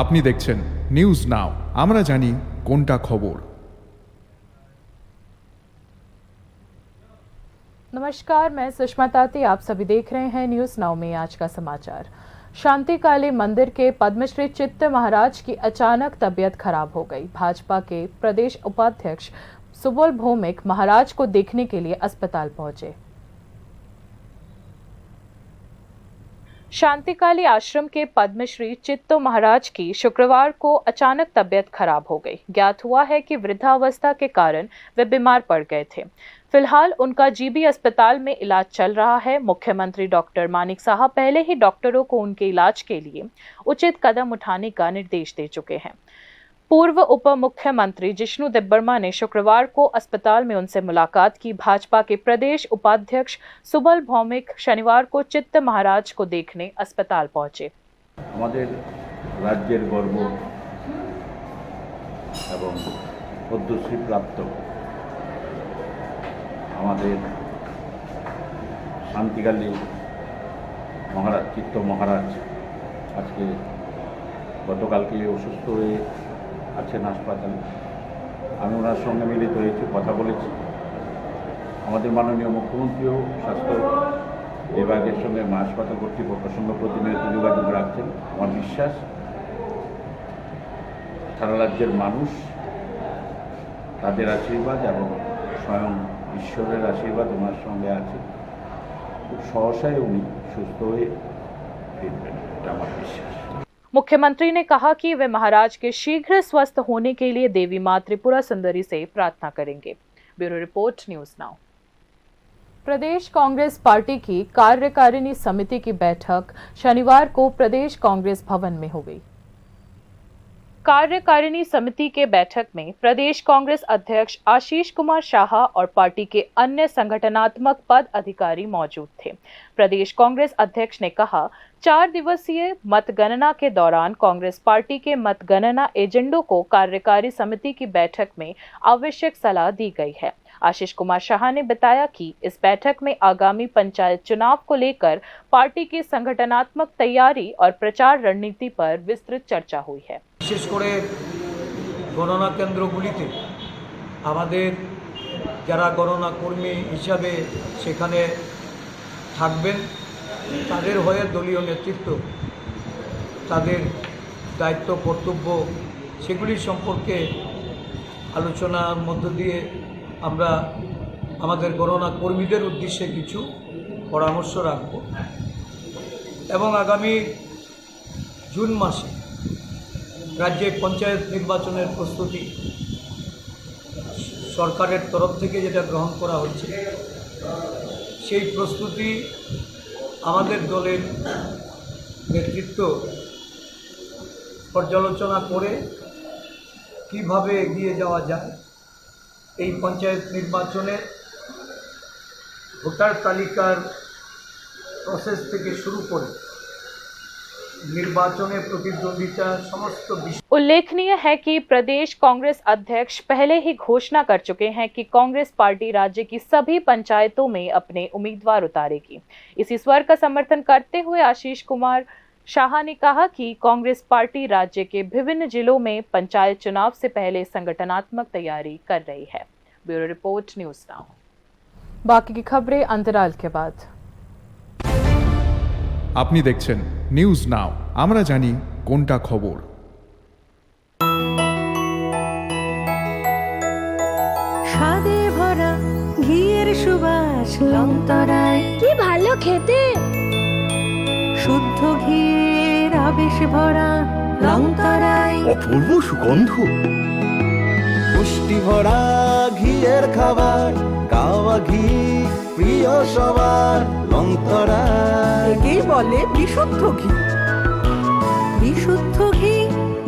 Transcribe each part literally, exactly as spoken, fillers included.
আপনি দেখছেন news now, আমরা জানি কোনটা খবর। नमस्कार, मैं सुषमा ताती, आप सभी देख रहे हैं न्यूज़ नाउ में आज का समाचार। शांति काली मंदिर के पद्मश्री चित्त महाराज की अचानक तबीयत खराब हो गई। भाजपा के प्रदेश उपाध्यक्ष सुबल भौमिक महाराज को देखने के लिए अस्पताल पहुंचे। शांतिकाली आश्रम के पद्मश्री चित्तो महाराज की शुक्रवार को अचानक तबीयत खराब हो गई। ज्ञात हुआ है कि वृद्धावस्था के कारण वे बीमार पड़ गए थे। फिलहाल उनका जीबी अस्पताल में इलाज चल रहा है। मुख्यमंत्री डॉक्टर मानिक साहा पहले ही डॉक्टरों को उनके इलाज के लिए उचित कदम उठाने का निर्देश दे चुके हैं। पूर्व उप मुख्यमंत्री जिष्णु देबबर्मा ने शुक्रवार को अस्पताल में उनसे मुलाकात की। भाजपा के प्रदेश उपाध्यक्ष सुबल भौमिक शनिवार को चित्त महाराज को देखने अस्पताल पहुंचे। আমাদের রাজ্যের গর্ব এবং পদ্মশ্রী প্রাপ্ত আমাদের শান্তিকালী মহারাজ, চিত্ত মহারাজ আজকে, গতকালকে অসুস্থ হয়ে আছেন হাসপাতালে। আমি ওনার সঙ্গে মিলিত হয়েছি, কথা বলেছি। আমাদের মাননীয় মুখ্যমন্ত্রীও স্বাস্থ্য বিভাগের সঙ্গে হাসপাতাল কর্তৃপক্ষের সঙ্গে প্রতিনিয়ত যোগাযোগ রাখছেন। আমার বিশ্বাস সারা রাজ্যের মানুষ, তাদের আশীর্বাদ এবং স্বয়ং ঈশ্বরের আশীর্বাদ ওনার সঙ্গে আছে। খুব সহসায় উনি সুস্থ হয়ে ফিরবেন, এটা আমার বিশ্বাস। मुख्यमंत्री ने कहा कि वे महाराज के शीघ्र स्वस्थ होने के लिए देवी माँ त्रिपुरा सुंदरी से प्रार्थना करेंगे। Bureau report, news now. प्रदेश कांग्रेस पार्टी की कार्यकारिणी समिति की बैठक शनिवार को प्रदेश कांग्रेस भवन में हुई। कार्यकारिणी समिति के बैठक में प्रदेश कांग्रेस अध्यक्ष आशीष कुमार शाह और पार्टी के अन्य संगठनात्मक पद अधिकारी मौजूद थे। प्रदेश कांग्रेस अध्यक्ष ने कहा, चार दिवसीय मतगणना के दौरान कांग्रेस पार्टी के मतगणना एजेंडों को कार्यकारी समिति की बैठक में आवश्यक सलाह दी गई है। आशीष कुमार शाह ने बताया कि इस बैठक में आगामी पंचायत चुनाव को लेकर पार्टी की संगठनात्मक तैयारी और प्रचार रणनीति पर विस्तृत चर्चा हुई है। বিশেষ করে গণনা কেন্দ্রগুলিতে আমাদের যারা গণনা কর্মী হিসাবে সেখানে থাকবেন, তাদের হয়ে দলীয় নেতৃত্ব তাদের দায়িত্ব কর্তব্য সেগুলি সম্পর্কে আলোচনার মধ্য দিয়ে আমরা আমাদের গণনা কর্মীদের উদ্দেশ্যে কিছু পরামর্শ রাখব এবং আগামী জুন মাসে রাজ্যে পঞ্চায়েত নির্বাচনের প্রস্তুতি সরকারের তরফ থেকে যেটা গ্রহণ করা হয়েছে, সেই প্রস্তুতি আমাদের দলের নেতৃত্ব পর্যালোচনা করে কিভাবে এগিয়ে যাওয়া যায়, এই পঞ্চায়েত নির্বাচনে ভোটার তালিকার প্রসেস থেকে শুরু করে নির্বাচনে প্রতিদ্বন্দ্বিতার সমস্ত বিষয়। उल्लेखनीय है कि प्रदेश कांग्रेस अध्यक्ष पहले ही घोषणा कर चुके हैं कि कांग्रेस पार्टी राज्य की सभी पंचायतों में अपने उम्मीदवार उतारेगी। इसी स्वर का समर्थन करते हुए आशीष कुमार शाह ने कहा कि कांग्रेस पार्टी राज्य के विभिन्न जिलों में पंचायत चुनाव से पहले संगठनात्मक तैयारी कर रही है। Bureau report, news now. बाकी की खबरें अंतराल के बाद। আপনি দেখছেন নিউজ নাও, আমরা জানি কোনটা খবর। স্বাদে ভরা ঘিয়ের সুবাস লংতরায়। কি ভালো খেতে! শুদ্ধ ঘিয়ের আবেশ ভরা লংতরায়। অপূর্ব সুগন্ধ। পুষ্টি ভরা ঘিয়ের খাবার, গাওয়া ঘি প্রিয় সবার লংতরায়। একেই বলে বিশুদ্ধ ঘি। বিশুদ্ধ ঘি,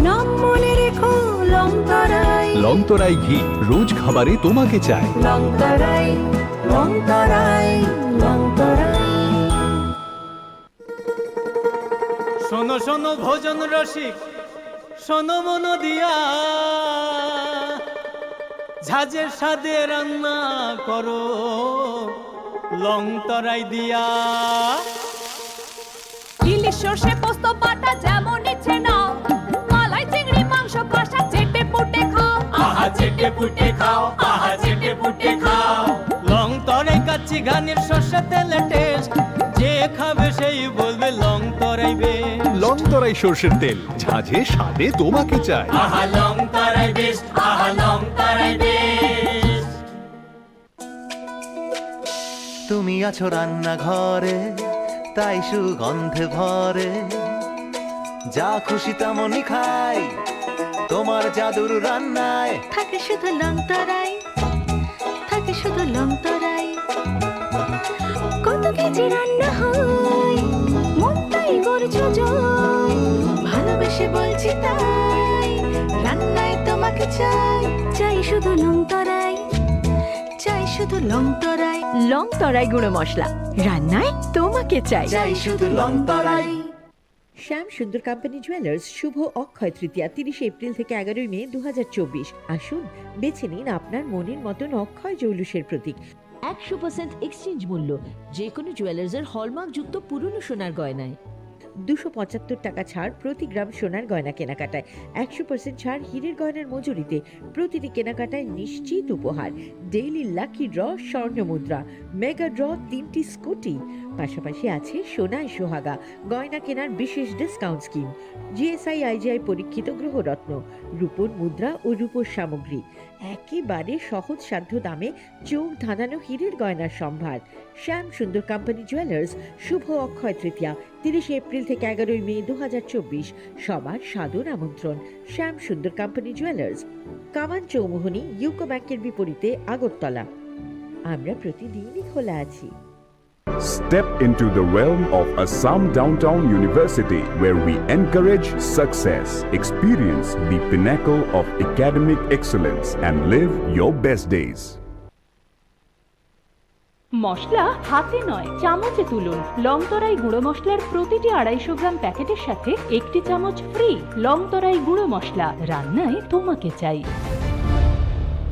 নাম মনে রেখো লংতরায়। লংতরাই ঘি রোজ খাবারে তোমাকে চাই। লংতরায়, লংতরায়, লংতরায়। শোনো শোনো ভোজন রসিক, শোনো মন দিয়া, ঝাঁঝের স্বাদে রান্না করো লং তরাই দিয়া। ইলিশ সর্ষে পোস্ত বাটা যেমন ইচ্ছে নাও, চেটে পুটে খাও, আহা চেটে পুটে খাও। লং তরাই কাচ্চি ঘানির সর্ষে তেলে টেস্ট, যে খাবে সেই বলবে লং তরাই বেস্ট। লং তরাই সর্ষের তেল, ঝাঁঝে স্বাদে তোমাকে চাই। আহা লং তরাই বেস্ট, আহা লং তরাই বেস্ট। তুমি আছো রান্নাঘরে, তাই সুগন্ধে ভরে। যা খুশি তেমনই খাই, তোমার জাদুর রান্নায়। থাকে শুধু লং তরাই, থাকে শুধু লং তরাই। কত কেজি রান্না হয়, মনটাই করছো জয়। ভালোবেসে বলছি তাই, রান্নায় তোমাকে চাই, চাই শুধু লং তরাই। চাই শুধু লং তরাই। লং তরাই গুঁড়ো মশলা, রান্নায় তোমাকে চাই। চাই শুধু লং তরাই। শ্যাম সুন্দর কোম্পানি জুয়েলার্স, শুভ অক্ষয় তৃতীয়া, তিরিশে এপ্রিল থেকে এগারোই মে দু হাজার চব্বিশ। আসুন, বেছে নিন আপনার মনের মতন অক্ষয় জৌলুসের প্রতীক। একশো পার্সেন্ট এক্সচেঞ্জ মূল্য, যে কোনো জুয়েলার্সের হলমার্কযুক্ত পুরনো সোনার গয়নায়। দুশো পঁচাত্তর টাকা ছাড় প্রতি গ্রাম সোনার গয়না কেনাকাটায়, একশো পার্সেন্ট ছাড় হীরের গয়নার মজুরিতে, প্রতিটি কেনাকাটায় নিশ্চিত উপহার, ডেইলি লাকি ড্র স্বর্ণ মুদ্রা, মেগা ড্র তিনটি স্কুটি। পাশাপাশি আছে সোনায় সোহাগা, গয়না কেনার বিশেষ ডিসকাউন্ট স্কিম, জিএসআই আইজিআই পরীক্ষিত গ্রহরত্ন, রূপোর মুদ্রা ও রূপোর সামগ্রী। একেবারে সহজসাধ্য দামে চোখ ধাঁধানো হীরের গয়নার সম্ভার। শ্যাম সুন্দর কোম্পানি জুয়েলার্স, শুভ অক্ষয় তৃতীয়া, তিরিশে এপ্রিল থেকে এগারোই মে দু হাজার চব্বিশ। সবার সাদর আমন্ত্রণ। শ্যাম সুন্দর কোম্পানি জুয়েলার্স, কামান চৌমুহনী, ইউকো ব্যাংকের বিপরীতে, আগরতলা। আমরা প্রতিদিনই খোলা আছি। Step into the realm of Assam Downtown University, where we encourage success, experience the pinnacle of academic excellence, and live your best days. মশলা হাতে নয়, চামচে তুলুন। লংতরাই গুঁড়ো মশলার প্রতিটি আড়াইশো গ্রাম প্যাকেটের সাথে একটি চামচ ফ্রি। লংতরাই গুঁড়ো মশলা, রান্নায় তোমাকে চাই।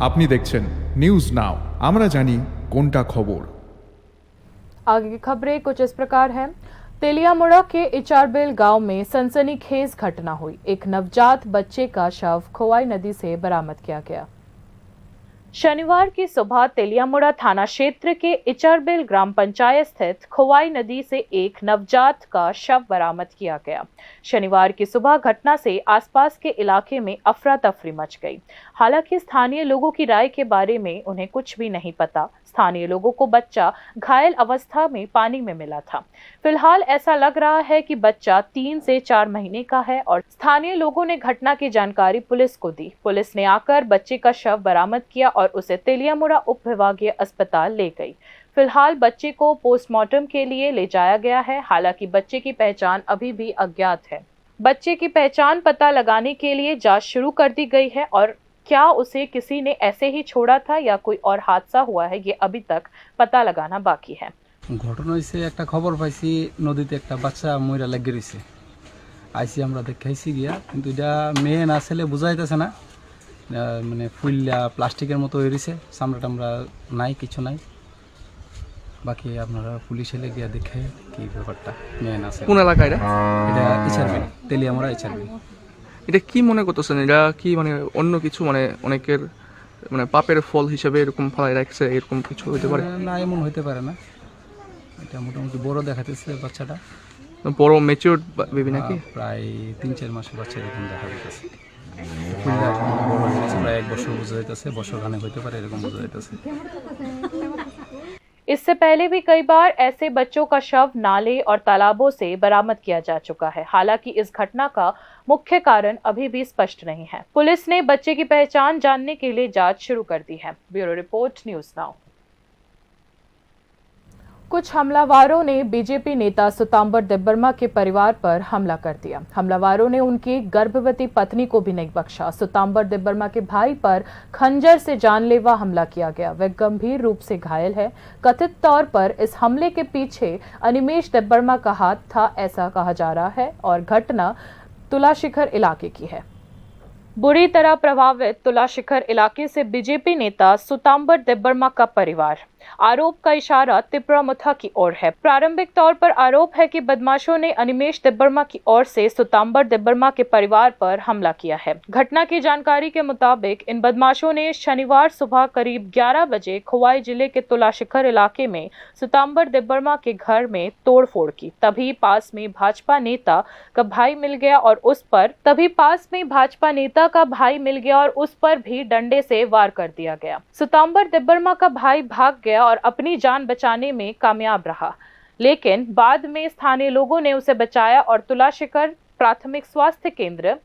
আপনি দেখছেন নিউজ নাও, আমরা জানি কোনটা খবর। आगे की खबरें कुछ इस प्रकार हैं। तेलियामुड़ा के इचारबेल गांव में सनसनीखेज घटना हुई। एक नवजात बच्चे का शव खोवाई नदी से बरामद किया गया। शनिवार की सुबह तेलियामुड़ा थाना क्षेत्र के इचारबेल ग्राम पंचायत स्थित खोवाई नदी से एक नवजात का शव बरामद किया गया। शनिवार की सुबह घटना से आसपास के इलाके में अफरा तफरी मच गई। हालांकि स्थानीय लोगों की राय के बारे में उन्हें कुछ भी नहीं पता। स्थानीय लोगों को बच्चा घायल अवस्था में पानी में मिला था। फिलहाल ऐसा लग रहा है कि बच्चा तीन से चार महीने का है और स्थानीय लोगों ने घटना की जानकारी पुलिस को दी। पुलिस ने आकर बच्चे का शव बरामद किया और उसे तेलियामुड़ा उप विभागीय अस्पताल ले गई। फिलहाल बच्चे को पोस्टमार्टम के लिए ले जाया गया है। हालांकि बच्चे की पहचान अभी भी अज्ञात है। बच्चे की पहचान पता लगाने के लिए जांच शुरू कर दी गई है और क्या उसे किसी ने ऐसे ही छोड़ा था या कोई और हादसा हुआ है, ये अभी तक पता लगाना बाकी है। ঘটনা হয়েছে, একটা খবর পাইছি নদীতে একটা বাচ্চা মইরা লাগিয়ে রয়েছে। আইসি আমরা দেখাইছি গিয়া, কিন্তু এটা মেয়ে না ছেলে বোঝা যাইতেছে না। আহ, মানে ফুল্লা প্লাস্টিকের মতো হয়ে রয়েছে, চামড়া টামড়া নাই, কিছু নাই। বাকি আপনারা পুলিশ এলে গিয়া দেখে কি ব্যাপারটা, মেয়ে না ছেলে। কোন এলাকা এটা? এটা ইচারবিল, তেলিয়ামুড়া ইচারবিল। এটা কি মনে করতেছেন? এটা কি মানে অন্য কিছু, মানে অনেকের মানে পাপের ফল হিসেবে এরকম ফালাই রাখছে, এরকম কিছু হইতে পারে? না, এমন হইতে পারে না। এটা মোটামুটি বড় দেখাতেছে বাচ্চাটা। বড় ম্যাচিউরড বেবি নাকি? হ্যাঁ, প্রায় তিন চার মাসের বাচ্চা এরকম দেখা যাইতেছে। বড় হয়ে গেছে, প্রায় এক বছর বোঝা যাইতেছে, বছর খানেক হইতে পারে, এরকম বোঝা যাইতেছে। इससे पहले भी कई बार ऐसे बच्चों का शव नाले और तालाबों से बरामद किया जा चुका है। हालांकि इस घटना का मुख्य कारण अभी भी स्पष्ट नहीं है। पुलिस ने बच्चे की पहचान जानने के लिए जांच शुरू कर दी है। Bureau report, news now. कुछ हमलावरों ने बीजेपी नेता सुतांबर देबबर्मा के परिवार पर हमला कर दिया। हमलावरों ने उनकी गर्भवती पत्नी को भी नहीं बख्शा। सुतांबर देबबर्मा के भाई पर खंजर से जानलेवा हमला किया गया। वह गंभीर रूप से घायल है। कथित तौर पर इस हमले के पीछे अनिमेश देबबर्मा का हाथ था, ऐसा कहा जा रहा है और घटना तुलाशिखर इलाके की है। बुरी तरह प्रभावित तुलाशिखर इलाके से बीजेपी नेता सुतांबर देबबर्मा का परिवार। आरोप का इशारा तिपरा मोथा की ओर है। प्रारंभिक तौर पर आरोप है कि बदमाशों ने अनिमेश देबबर्मा की ओर से सुतांबर देबबर्मा के परिवार पर हमला किया है। घटना की जानकारी के मुताबिक, इन बदमाशों ने शनिवार सुबह करीब ग्यारह बजे खोवाई जिले के तुलाशिखर इलाके में सुतांबर देबबर्मा के घर में तोड़फोड़ की। तभी पास में भाजपा नेता का भाई मिल गया और उस पर तभी पास में भाजपा नेता का भाई मिल गया और उस पर भी डंडे से वार कर दिया गया। सुतांबर देबबर्मा का भाई भाग गया और अपनी जान बचाने में कामयाब रहा, लेकिन बाद में स्थानीय लोगों ने उसे बचाया और तुलाशिखर प्राथमिक स्वास्थ्य केंद्र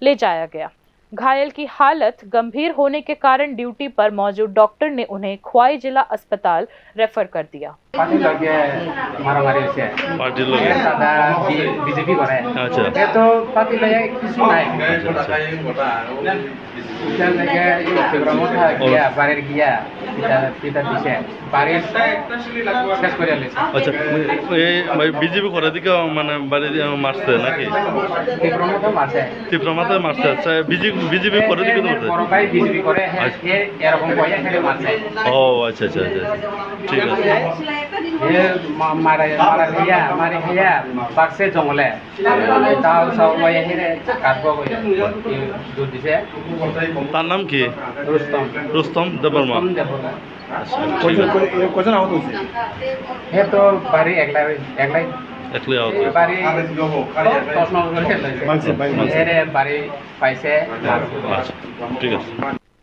ले जाया गया। घायल की हालत गंभीर होने के कारण ड्यूटी पर मौजूद डॉक्टर ने उन्हें खोवाई जिला अस्पताल रेफर कर दिया। পার্টির লগে মারামারি হয়েছে। পার্টির লগে? এর দাদা বি-, বিজেপি করে। আচ্ছা। এ তো পার্টির লগে কিছু নাই। আচ্ছা, আচ্ছা। এটার লগে এই তীব্র মোটা গিয়া, বাড়ির গিয়া, পিতা, পিতা দিছে। বাড়ির শেষ করে আলিছে। আচ্ছা, এই ভাই বিজেপি করে দিকে মানে বাড়ি দিয়ে মারছে নাকি? তীব্র মোটা মারছে। তীব্র মাথায় মারছে, আচ্ছা, বিজেপি, বিজেপি করে দিকে এ, মারছে? বড় ভাই বিজেপি করে, হ্যাঁ, আচ্ছা। এ এরকম কইয়া এখানে মারছে। ও, আচ্ছা, আচ্ছা, আচ্ছা, আচ্ছা। ঠিক আছে। এ মা-, মারা, মারা হইয়া, মারি হইয়া, বাক্সে জঙ্গলে। তাও সব কইয়া হেরে কাটবো কইয়া। এ দৌড় দিছে। তার নাম কি? রুস্তম। রুস্তম দেববর্মা। রুস্তম দেববর্মা। আচ্ছা, ঠিক আছে। কয়জন আহত হয়েছে? হে তো বাড়ি একলাই, একলাই। একলাই আহত হয়েছে। বাড়ি দশ নম্বর করে একলাই। মানছে, ভাই, মানছে। এরে বাড়ি পাইছে। আচ্ছা, ঠিক আছে।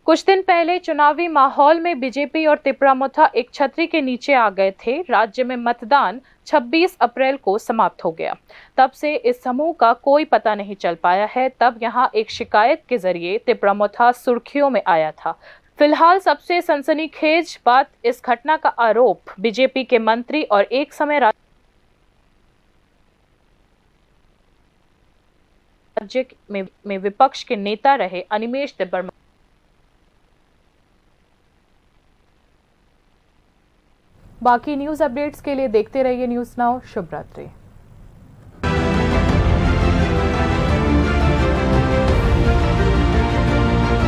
कुछ दिन पहले चुनावी माहौल में बीजेपी और तिपरा मोथा एक छतरी के नीचे आ गए थे। राज्य में मतदान छब्बीस अप्रैल को समाप्त हो गया। तब से इस समूह का कोई पता नहीं चल पाया है। तब यहाँ एक शिकायत के जरिए तिपरा मोथा सुर्खियों में आया था। फिलहाल सबसे सनसनीखेज बात इस घटना का आरोप बीजेपी के मंत्री और एक समय राज्य में, में विपक्ष के नेता रहे अनिमेश देबबर्मा। बाकी न्यूज़ अपडेट्स के लिए देखते रहिए न्यूज़ नाउ। शुभ रात्रि।